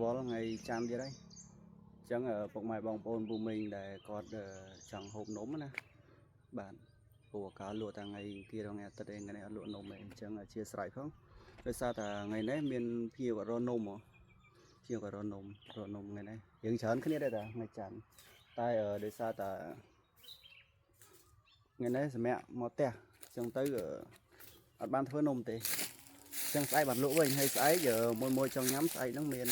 រវល់ថ្ងៃច័ន្ទទៀតហើយអញ្ចឹងពុកម៉ែបងប្អូនពូមីងដែលគាត់ចង់ហូបនំណាបាទពូអាកាលក់តែថ្ងៃអង្គារថ្ងៃអាទិត្យឯងថ្ងៃនេះអត់លក់នំទេអញ្ចឹងអធិស្ឋានផងដោយសារតែថ្ងៃនេះមានភ្ញៀវគាត់រកនំហ៎ភ្ញៀវគាត់រកនំរកនំថ្ងៃនេះយើងច្រើនគ្នាដែរតាថ្ងៃច័ន្ទតែដោយសារតែថ្ងៃនេះសម្រាប់មកផ្ទះអញ្ចឹងទៅអត់បានធ្វើនំទេ ចឹងស្អែកបានលក់វិញហើយស្អែកមួយមួយចង់ញ៉ាំស្អែកហ្នឹងមាន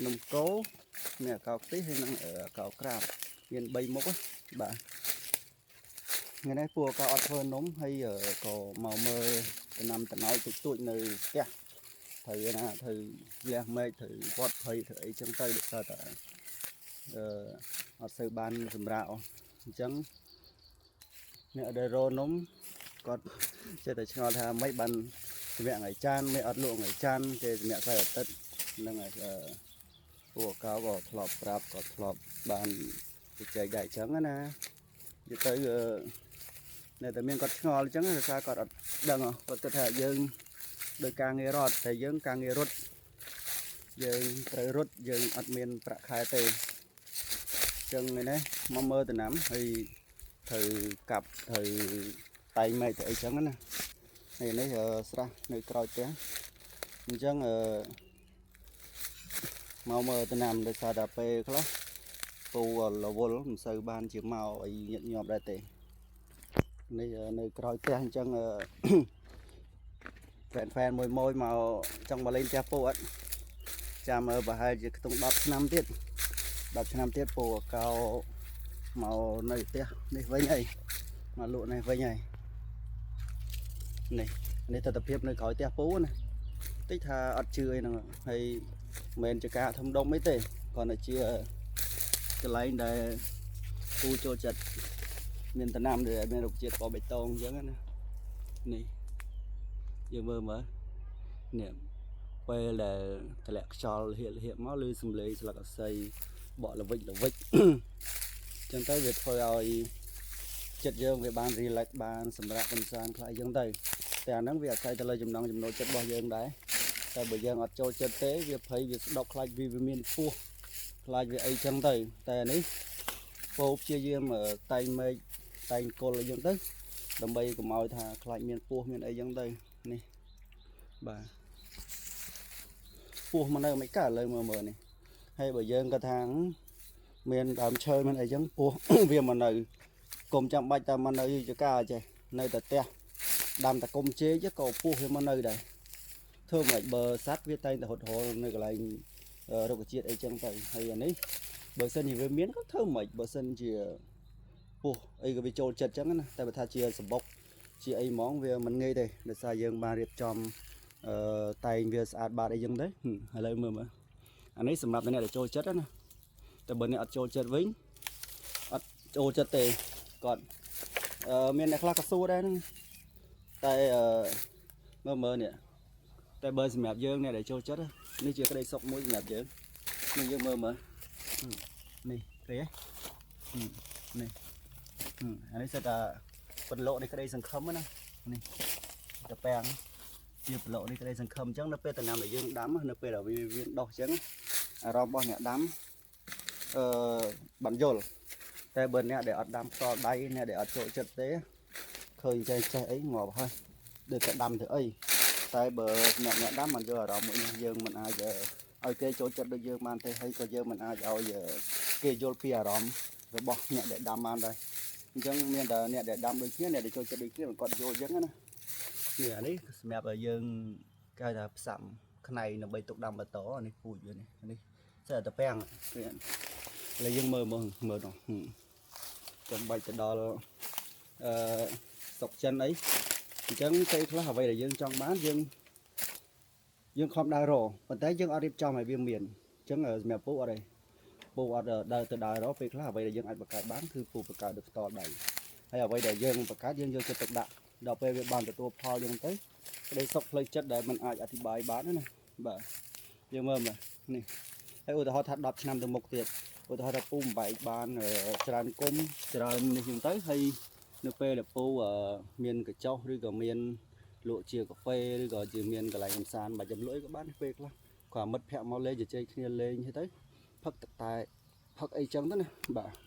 នំកោមានអាកោខ្ទិះហើយនិងអាកោក្រាបមាន3មុខណាបាទថ្ងៃនេះពួកអាកោអត់ធ្វើនំហើយក៏មកមើលដំណាំតំណោយតិចតួចនៅផ្ទះត្រូវណាត្រូវលះមែកត្រូវវត្តភ័យត្រូវអីចឹងទៅដូចថាតែអឺអត់សូវបានសម្រាប់អញ្ចឹងអ្នកដែលរនំគាត់ចេះតែឆ្ងល់ថាម៉េចបាន សម្រាប់ថ្ងៃច័ន្ទមិនអត់លក់ថ្ងៃច័ន្ទគេសម្រាប់ថ្ងៃអាទិត្យហ្នឹងហើយអឺពួកកៅក៏ធ្លាប់ប្រាប់ក៏ធ្លាប់បានជជែកដែរអញ្ចឹងណានិយាយទៅអឺនៅតែមានគាត់ឆ្ងល់អញ្ចឹងដោយសារគាត់អត់ដឹងគាត់គិតថាយើងដោយការងាររត់តែយើងការងាររត់យើងត្រូវរត់យើងអត់មានប្រាក់ខែទេអញ្ចឹងថ្ងៃនេះមកមើលតំណាំហើយត្រូវកាប់ត្រូវតែងមែកទៅអីចឹងណា នេះនេះស្រះនៅក្រោយផ្ទះអញ្ចឹងអឺមកមើលតំណាំដោយសារតែពេលខ្លះពូរវល់មិនសូវបានជាមកអីញាតញាប់ដែរទេនេះនៅក្រោយផ្ទះអញ្ចឹង ហ្វេនហ្វេនមួយមួយមកចង់មកលេងផ្ទះពូអត់ចាំមើលប្រហែលជាខ្ទង់10ឆ្នាំទៀត10ឆ្នាំទៀតពូកោមកនៅផ្ទះនេះវិញអីមកលក់នេះវិញហើយនេះនេះទស្សនភាពនៅក្រោយផ្ទះពូណា តិចថាអត់ជឿអីហ្នឹងហើយមិនមែនជាការធំដុំអីទេគ្រាន់តែជាកន្លែងដែលពូចូលចិត្តមានតំណាំដែលមានរុក្ខជាតិពណ៌បៃតងអញ្ចឹងណានេះយើងមើលមើលនេះពេលដែលតម្លាក់ខ្យល់ហៀកហៀកមកឬសំឡេងស្លឹកអស័យបក់ល្វិចល្វិច អញ្ចឹងទៅវាធ្វើឲ្យចិត្តយើងវាបាន relax បានសម្រាប់កំសាន្តខ្លះអញ្ចឹងទៅតែអាហ្នឹងវាអាស្រ័យទៅលើចំណង់ចំណូលចិត្តរបស់យើងដែរ តែបើយើងអត់ចូលចិត្តទេវាភ័យវាស្ដុកខ្លាចវាវាមានពោះខ្លាចវាអីចឹងទៅតែនេះពោព្យាយាមតែងមែកតែងគល់អីចឹងទៅដើម្បីកុំឲ្យថាខ្លាចមានពោះមានអីចឹងទៅនេះបាទពោះមកនៅមិនកើតលើមើលមើលនេះហើយបើយើងក៏ថាមានដើមឈើមានអីចឹងពោះ វាមកនៅកុំចាំបាច់តែមកនៅចកាចេះនៅតែផ្ទះដាំតកុំជែកក៏ពោះវាមកនៅដែរ ធ្វើមិនបើសัตว์វាតែងតែហត់ហល់នៅកន្លែងរុក្ខជាតិអីចឹងទៅហើយអានេះបើសិនជាវាមានក៏ធ្វើមិនបើសិនជាពោះអីក៏វាចូលចិត្តចឹងណាតែបើថាជាសម្បុកជាអីហ្មងវាមិនងាយទេដោយសារយើងបានរៀបចំអឺតែងវាស្អាតបាតអីចឹងទៅឥឡូវមើលមើលអានេះសម្រាប់អ្នកដែលចូលចិត្តណាតែបើអ្នកអត់ចូលចិត្តវិញអត់ចូលចិត្តទេគាត់អឺមានអ្នកខ្លះក៏សួរដែរហ្នឹងតែអឺមើលមើលនេះ តែបើសម្រាប់យើងអ្នកដែលចូលចិត្តនេះជាក្តីសុខមួយសម្រាប់យើងនេះយើងមើលមើលនេះឃើញទេនេះអានេះសិតតែប្រឡូកនៃក្តីសង្ឃឹមណានេះតាពាំងជាប្រឡូកនៃក្តីសង្ឃឹមអញ្ចឹងនៅពេលតំណាំដែលយើងដាំនៅពេលដែលវាវាដុះអញ្ចឹងអារម្មណ៍របស់អ្នកដាំអឺបានយល់តែបើអ្នកដែលអត់ដាំផ្ទាល់ដៃអ្នកដែលអត់ចូលចិត្តទេឃើញចេះចេះអីងាប់ហើយដូចតែដាំទៅអី តែបើអ្នកអ្នកដាំមិនយកអារម្មណ៍មួយនេះយើងមិនអាចឲ្យគេចូលចិត្តដូចយើងបានទេហើយក៏យើងមិនអាចឲ្យគេយល់ពីអារម្មណ៍របស់អ្នកដែលដាំបានដែរអញ្ចឹងមានតែអ្នកដែលដាំដូចគ្នាអ្នកដែលចូលចិត្តដូចគ្នាគាត់យល់អញ្ចឹងណានេះអានេះសម្រាប់ឲ្យយើងគេហៅថាផ្សាំខ្នៃដើម្បីទុកដាំបន្តនេះពូជវានេះនេះស្អាតតែពាំងឃើញឥឡូវយើងមើលមើលមើលនោះចាំបាច់ទៅដល់អឺស្រុកចិនអី អញ្ចឹងពេលខ្លះអ្វីដែលយើងចង់បានយើងយើងខំដើររកប៉ុន្តែយើងអត់រៀបចំឲ្យវាមានអញ្ចឹងសម្រាប់ពូអត់ទេពូអត់ដើរទៅដើររកពេលខ្លះអ្វីដែលយើងអាចបង្កើតបានគឺពូបង្កើតដោយផ្ទាល់ដៃហើយអ្វីដែលយើងបង្កើតយើងយកចិត្តទុកដាក់ដល់ពេលវាបានទទួលផលយើងទៅក្តីសុខផ្លូវចិត្តដែលมันអាចអធិប្បាយបានណាបាទយើងមើលមើលនេះហើយឧទាហរណ៍ថា10ឆ្នាំទៅមុខទៀតឧទាហរណ៍ថាពូបំបែកបានច្រើនគុំច្រើននេះចឹងទៅហើយ នៅពេលដែលពូមានកញ្ចុះឬក៏មានលក់ជាកាហ្វេឬក៏ជាមានកន្លែងកម្សាន្តបាច់ចំលក់អីក៏បានពេលខ្លះ ក៏មិត្តភ័ក្តិមកលេងជជែកគ្នាលេងហើយទៅផឹកទឹកតែផឹកអីចឹងទៅណាបាទ។